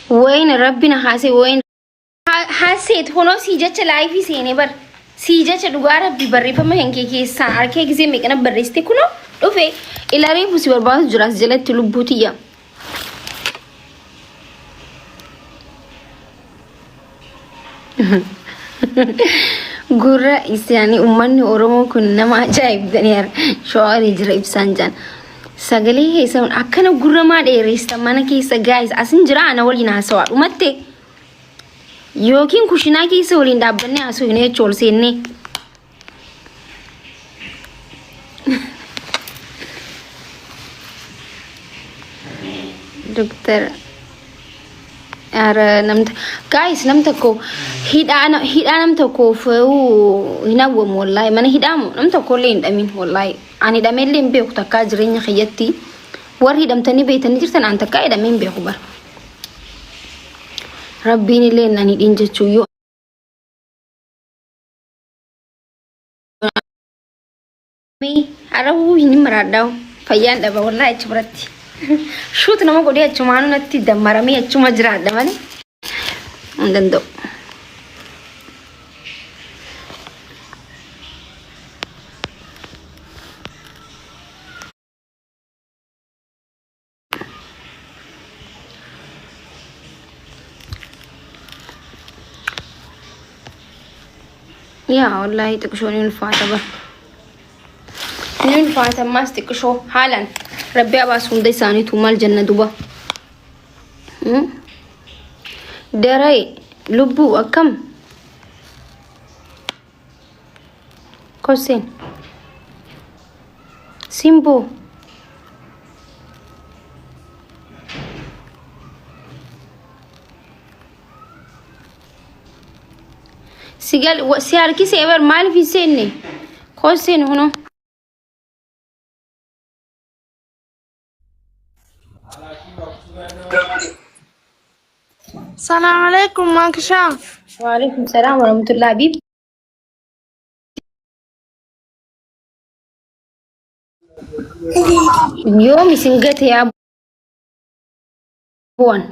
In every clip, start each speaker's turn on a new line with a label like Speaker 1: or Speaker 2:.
Speaker 1: Wayne rabbi na haasee wayne. Haseet kunoo sii jecha laayifii seenee bar. Sii jecha dhugaa rabbi barreeffama kan kee keessaan harkee gisee meeqana barreessite kunoo dhufe ilaalee si barbaadu jira as jalatti lubbuu tiyya. Gurra isaanii uummanni Oromoo kun nama ajaa'ibdanii shawaarii jira ibsaan jaan. Sagalee keessa akkana gurra maa dheereessa mana keessa gaayis asin jira ana waliin haasawaa dhumatte yookiin kushinaa keessa waliin dhaabbannee haasofne jechuun ol seennee. Doktar Ara namta guys nam tokko hidhaa hidhaa nam tokkoof hin hawwamu wallaahi mana hidhaamu nam tokko illee hin dhamin wallaahi ani hidhamee illee hin beeku takkaa jireenya kiyyatti warri hidhamtanii beektanii jirtan an takkaa hidhamee hin beeku bara rabbiin illee nan hidhin jechuu yoo Har'a hin maraadhaa fayyaan dhaba wallaahi achi biratti. Shuut nama godhee achumaanuu natti dammaramee achuma jiraadha malee hin danda'u. Yaa wallaahi xiqishoo ni ulfaata bara. Ni ulfaata ammaas xiqishoo haalaan rabbi abaasu hunda isaaniitu maal jenna duba. Daray lubbuu akkam? Kosseen. Simboo. Si gal si harkisee bar maaliif hin seenne? Kosseen kunoo.
Speaker 2: Salaam alaikum Maakishaa.
Speaker 1: Waalaikum salaam warahmatullahi Habib. Yoom isin gate yaa bu'an.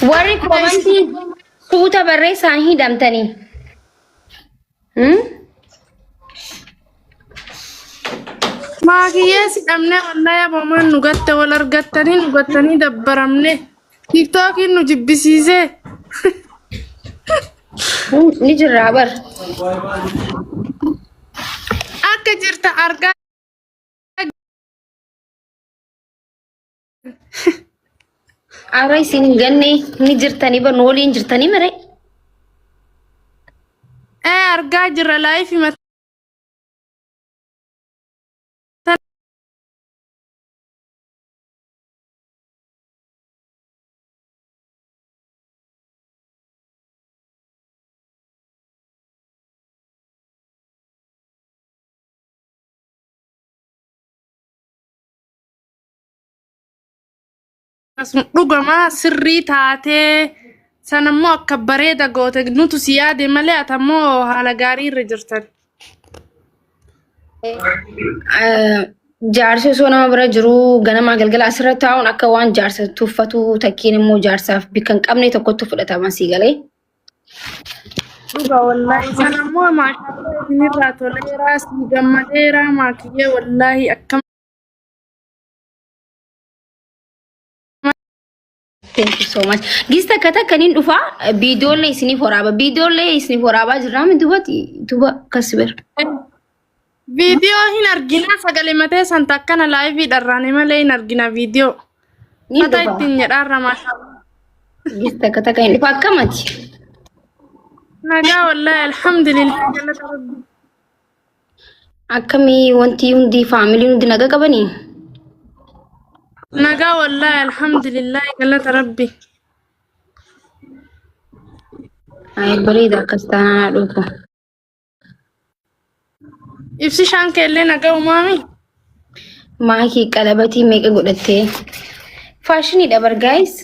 Speaker 1: Warri koomantii suuta barreessaan hidhamtanii. Hmm?
Speaker 2: Maakiyyee si dhabnee wallahi abamaan nu gatte wal argattanii nu gattanii dabbaramne. Tiktookiin nu jibbisiisee.
Speaker 1: Ni jirraa bar.
Speaker 2: Akka jirta argaa.
Speaker 1: Ara isin hin ganne ni jirtanii bar nu waliin jirtanii mire.
Speaker 2: Ee argaa jirra laayifii mataa. Sun dhugamaa sirrii taatee sanammoo akka bareeda goote nutu si yaade malee ati ammoo haala gaarii irra jirtan.
Speaker 1: Jaarsi osoo nama bira jiruu ganamaa galgala asirra taa'uun akka waan jaarsa tuffatu takkiin immoo jaarsaaf bikka hin qabne tokkotti fudhatama sii galee.
Speaker 2: Dhuga wallaahi sanammoo maashaallah isinirraa toleeraa si gammadeeraa maakiyyee wallaahi akkam
Speaker 1: Thank you so much. Gis takka takka nin dhufa viidiyoollee isiniif waraaba. Viidiyoollee isiniif waraabaa jirraa mi dubati duba akkas ber.
Speaker 2: Viidiyoo hin argina sagalee matee santa akkana laayivii dharraane malee hin argina viidiyoo.
Speaker 1: Ni
Speaker 2: Fata
Speaker 1: dhufa.
Speaker 2: ittiin jedhaarra maashaallah.
Speaker 1: Gis takka takka hin dhufa akkamati.
Speaker 2: Nagaa wallaahi alhamdulillah galata rabbi.
Speaker 1: Akkamii wanti hundi faamiliin hundi naga qabanii?
Speaker 2: Nagaa wallaahi alhamdulillah galata rabbi.
Speaker 1: Ay bareeda akkas taanaan dhufu.
Speaker 2: Ibsi shaan keellee nagaa umaami.
Speaker 1: Maakii qalabatii meeqa godhattee? Faashiniidha bar gaayis.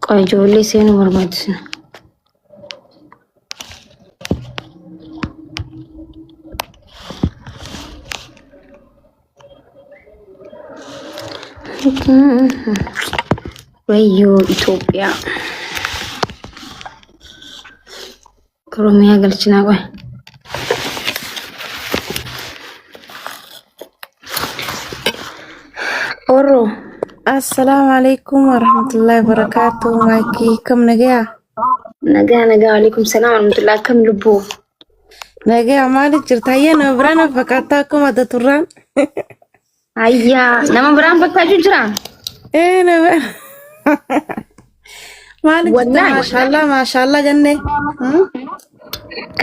Speaker 1: Qoy ijoollee seenuu barbaachisna. Wayyoo Itoophiyaa. Oromiyaa galchinaa qoy. Orro.
Speaker 3: Assalaamu alaikum warahmatullahi wabarakatuh. Maakii kam nagaya?
Speaker 1: Nagaa nagaa waalaikum salaam warahmatullahi akkam lubbuu.
Speaker 3: Nagaya maali jirta? Ayyaa nama biraan of fakkaattaa akkuma adda turraan.
Speaker 1: Ayyaa nama biraan fakkaachuu jira.
Speaker 3: Ee nama. Maali jirta?
Speaker 1: Wallaahi.
Speaker 3: Maashaallah maashaallah jennee. Hmm?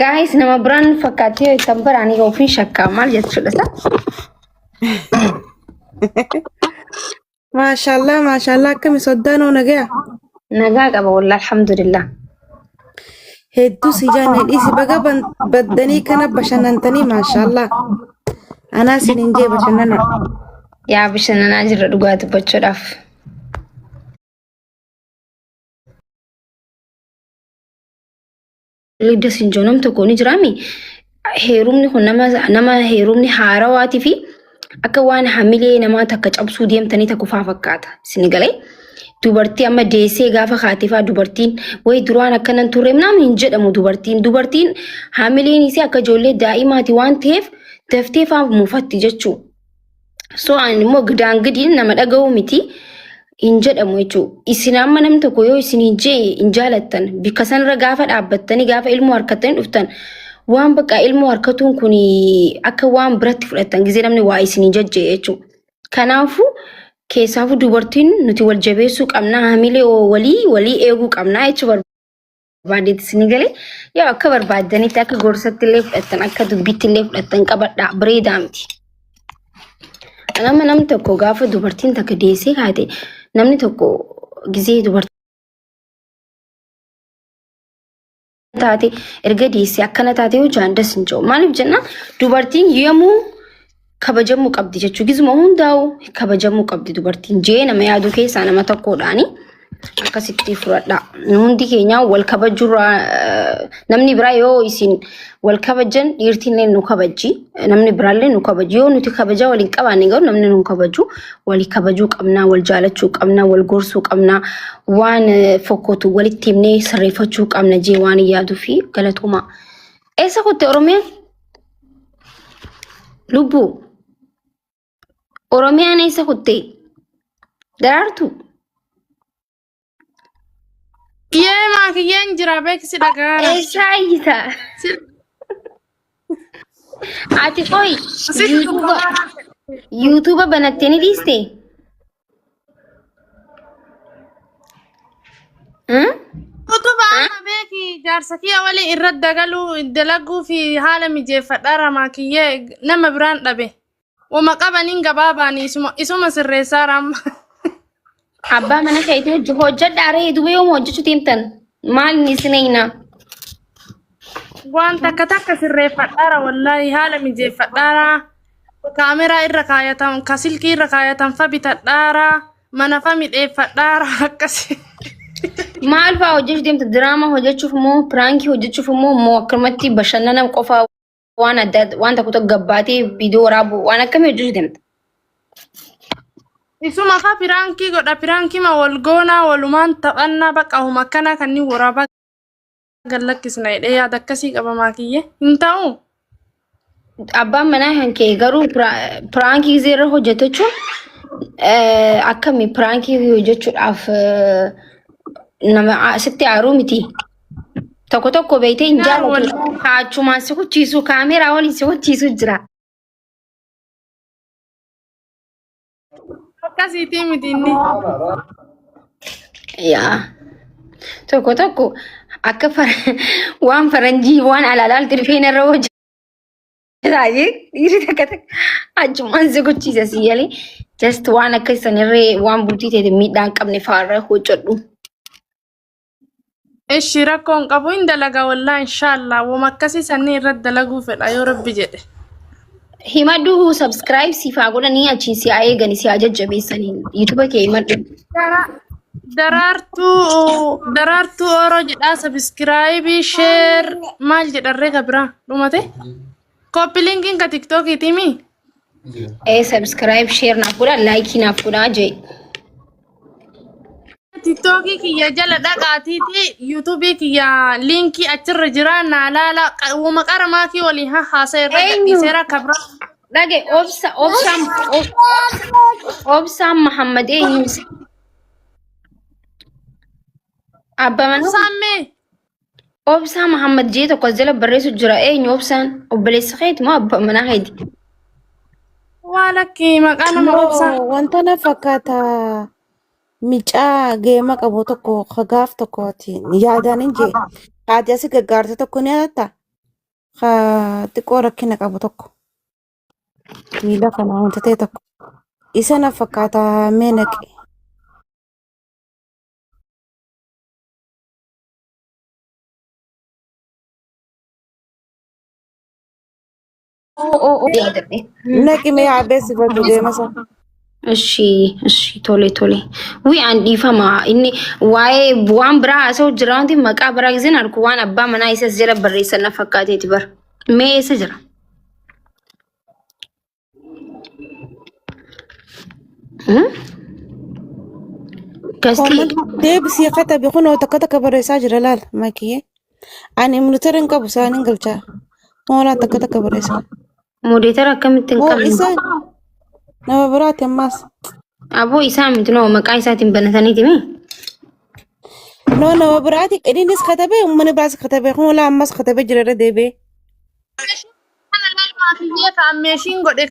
Speaker 1: Guys nama biraan fakkaatee yoo ittan baraanii ofiin shakkaa maal jechuudha sa?
Speaker 3: Maashaallah maashaallah akkami soddaanoo nagaya?
Speaker 1: Nagaa qaba wallah alhamdulillah.
Speaker 3: Hedduu si jaanne dhiisi baga baddanii kana bashannantanii maashaallah. Anaa sin hin jee bashannana.
Speaker 1: Yaa bashannanaa jirra dhugaa dubbachuudhaaf. Lidda sinjoo nam tokko ni jiraami. Heerumni kun nama nama heerumni haarawaatii fi akka waan hamilee namaa takka cabsuu deemtanii takka faa fakkaata. Isin galee dubartii amma deessee gaafa kaatee faa dubartiin wayi duraan akkanan turre naam hin jedhamu dubartiin dubartiin hamileen isii akka ijoollee daa'imaati waan ta'eef daftee faa mufatti jechuudha. So ani immoo gidaan gidiin nama dhaga'uu miti hin jedhamu jechuudha. Isin amma namni tokko yoo isin hin jee hin jaalattan bikka sanarra gaafa dhaabbattanii gaafa ilmoo harkattanii dhuftan waan bakka ilmoo harkatuun kun akka waan biratti fudhattan gizee namni waa isin hin jajjee jechuudha. Kanaafuu keessaafuu dubartiin nuti wal jabeessuu qabnaa hamilee walii walii eeguu qabnaa jechuudha. Barbaadeetti isin galee yoo akka barbaaddanitti akka gorsatti illee fudhattan akka dubbitti illee fudhattan qabadhaa bareedaa miti. Nama namni tokko gaafa dubartiin takka deessee kaate namni tokko gizee dubartii taate erga deessee akkana taate yoo jaan das hin jiru. Maaliif jennaan dubartiin yoomuu kabajamuu qabdi jechuudha. Gizuma hundaa'u kabajamuu qabdi dubartiin jee nama yaaduu keessaa nama tokkodhaani. Akkasitti fudhadha. Nu hundi keenya wal kabajurraa namni biraa yoo isin wal kabajan dhiirtiin nu kabajji. Namni biraallee nu kabaji. Yoo nuti kabajaa waliin qabaanne garuu namni nu kabaju. Walii kabajuu qabna, wal jaalachuu qabna, wal gorsuu qabna, waan fokkotu walitti himnee sirreeffachuu qabna jee waan yaaduu fi galatoomaa. Eessa kutte Oromiyaan? Lubbuu. Oromiyaan eessa kutte? Daraartuu.
Speaker 2: Kiyyee maa kiyyeen jira beeksi dhagaara.
Speaker 1: Eessaa iyyita? Ati qoy
Speaker 2: Sitti
Speaker 1: yuutuuba
Speaker 2: dubbata.
Speaker 1: yuutuuba banattee ni dhiiste? Hmm?
Speaker 2: Utubaa amma beeki jaarsa kiyya waliin irratti dagaluu dalaguu fi haala mijeeffadhaa ramaa kiyyee nama biraan dhabe. Wama qabaniin gabaabaanii isuma isuma sirreessaa ramma.
Speaker 1: Abbaa mana keetii hojii hojjedhaa ree duuba yooma hojjechuu deemtan? Maal inni isin eeynaa?
Speaker 2: Waan takka takka sirreeffadhaara wallaahi haala mijeeffadhaara. Kaameraa irra kaayatan ka silkii irra kaayatan fa bitadhaara mana fa midheeffadhaara akkasi.
Speaker 1: Maal fa'aa hojjechuu deemta? Diraamaa hojjechuuf moo piraankii hojjechuuf moo moo akkanumatti bashannana qofaa waan adda waan tokko tokko gabbaatee viidiyoo waraabuu waan akkamii hojjechuu deemta?
Speaker 2: Isuma fa piraankii godha piraankii ma wal goonaa walumaan taphannaa bakka huma akkanaa kanneen waraabaa gad lakkisna jedhee yaada akkasii qaba maakiyye hin ta'u.
Speaker 1: Abbaan manaa kan kee garuu piraankii gisee irra hojjete jechuun akkami piraankii hojjechuudhaaf nama sitti aaruu miti. Tokko tokko beektee hin
Speaker 2: Naaru
Speaker 1: jaalatu.
Speaker 2: wal
Speaker 1: Haachumaan si kuchiisu kaameeraa waliin si kuchiisu jira.
Speaker 2: Akkasiitii miti inni.
Speaker 1: Yaa. Tokko tokko akka waan faranjii waan alaalaalti dhufee narra hojjetaa dhiirri takka takka achumaan si gochiisa si yalee just waan akka sanirree waan bultii ta'e miidhaa hin qabne fa'aarra hojjedhu.
Speaker 2: Ishi rakkoo hin qabu hin dalaga wallaa inshaallah wama akkasii sannii irratti dalaguu fedha yoo rabbi jedhe.
Speaker 1: Himadhu, subscribe siif haa godhanii, achiin si haa eegani, si haa jajjabeessanii. YouTube kee himadhu.
Speaker 2: Daraartuu Oro jedhaa, subscribe, share, maal jedharree ka biraa dhumate? Copy linkiin ka TikTokiiti mi?
Speaker 1: Ee, subscribe, share naaf godhaa, like naaf godhaa jee.
Speaker 2: TikTokii kiyya jala dhaqaatiiti YouTubeii kiyya linkii achirra jira naa laala, wuma qara maakii waliin haa haasa irra
Speaker 1: Eenyu?
Speaker 2: gadhiiseera ka biraa.
Speaker 1: Dhage, obsa obsaan obsaan Muhammad eenyu? Abbaa manaa.
Speaker 2: Saammee.
Speaker 1: Obsaa Muhammad jee tokko as jala barreessu jira. Eenyu obsaan? Obboleessa keeti moo abbaa manaa keeti?
Speaker 2: Waa lakki, maqaa nama obsaa.
Speaker 3: No, wanta na fakkaata micaa geema qabu tokko ka gaaf tokkooti yaadaan hin jee. Haati asi gaggaarte tokko ni yaadatta? Ka xiqqoo rakkina qabu tokko. Miila kana wanta ta'e tokko. Isa na fakkaata mee naqe.
Speaker 1: Yaadadhe.
Speaker 3: Naqi mee haa beeksifatu deema isaa.
Speaker 1: Ishi, tole tole. Wi an dhiifama, inni waa'ee waan biraa haasa'u jira, wanti maqaa biraa giseen argu waan abbaa manaa isas jala barreessan na fakkaateeti bara. Mee eessa jira? Hmm? Gastii
Speaker 3: Comment deebisii katabi, kunoo takka takka barreessaa jira, laal makiyee. Ani monitor hin qabu, isaan hin galchaa. Moolaa takka takka barreessaa.
Speaker 1: Moderator akkamitti hin
Speaker 3: Moo
Speaker 1: qabne?
Speaker 3: isa nama biraati ammaas.
Speaker 1: Aboo, isaa miti, noo maqaa isaatiin banataniiti mi?
Speaker 3: No, nama biraati, innis katabee, uummanni biraas katabee, kunoo laa ammas katabee jira irra deebi'ee.
Speaker 2: Kana laalmaa kiyyee ka ammeeshiin godhe.